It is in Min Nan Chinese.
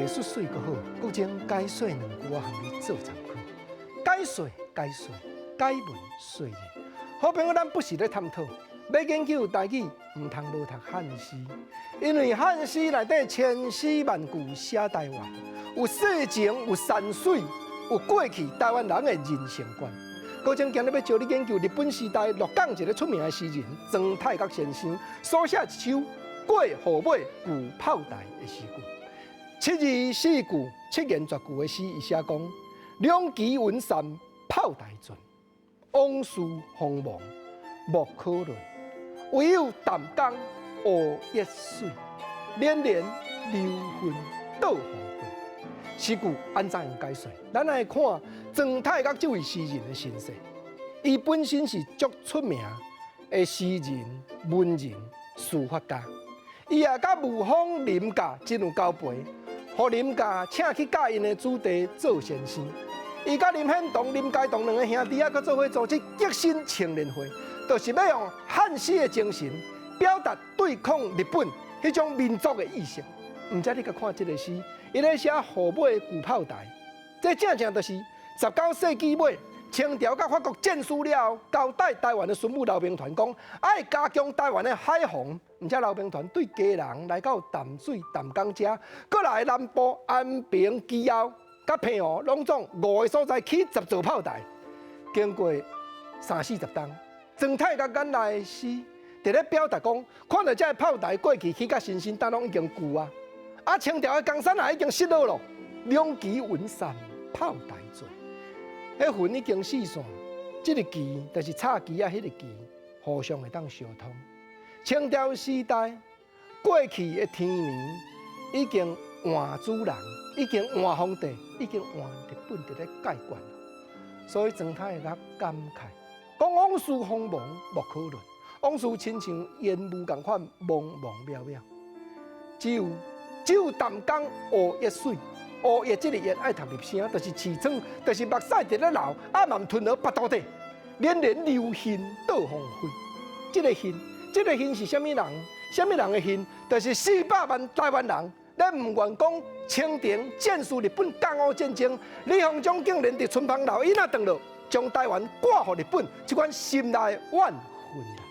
術媠閣好，閣將解說兩句我予你做參考。解說解說，解文說人。好朋友，咱不時咧探討，欲研究台語，毋通無讀漢詩，因為漢詩內底千絲萬句寫台灣，有世情，有山水，有過去台灣人的人生觀。閣將今日欲教你研究日本時代鹿港一个出名的詩人莊太覺先生所寫一首過號尾舊炮台的詩句。七字四句，七言絕句的詩，伊寫講：兩旗雲散炮台盡，往事鋒芒莫可論。唯有淡江烏一水，連連流雲到黃昏。詩句按怎樣解說？咱來看莊太覺這位詩人的身世。伊本身是足出名的詩人、文人、書法家。伊也佮霧峰林家真有交陪，予林家請去佮𪜶的子弟做先生。伊佮林獻堂、林家棟兩个兄弟仔，閣做伙組織革新青年會，就是欲用漢詩的精神表達對抗日本彼種民族的意識。毋知你佮看這个詩，伊咧寫號尾舊炮台，這正正就是19世紀尾清朝佮法國戰輸了後，交代台灣的孫武劉銘傳講，愛加強台灣的海防。毋知劉銘傳對基隆來到淡水淡江遮，閣來南部安平、基甌、佮澎湖，攏總五个所在起10座炮台。經過三四十冬，莊太覺眼內的詩，佇咧表達講，看著這个炮台過去起甲新新，但攏已經舊啊。啊，清朝的江山也已經失落咯，兩旗雲散炮台盡，彼雲已經四散，這个旗就是插旗仔彼个旗，互相會當相通。清朝時代過去的天年已經換主人，已經換皇帝，已經換日本佇咧蓋管。所以莊太覺感慨，講往事鋒芒莫可論，往事親像煙霧仝款茫茫渺渺，只有淡江烏一水，烏一這个音愛讀入聲，就是揤瘡，就是目屎佇咧流，啊嘛毋吞予腹肚底，連連流恨到黃昏。這个恨，這个恨是啥物人？啥物人的恨？就是400萬台灣人，咱毋願講清廷戰輸日本甲午戰爭，李鴻章竟然佇春芳樓椅仔轉落，將台灣割予日本，這款心內怨恨啊！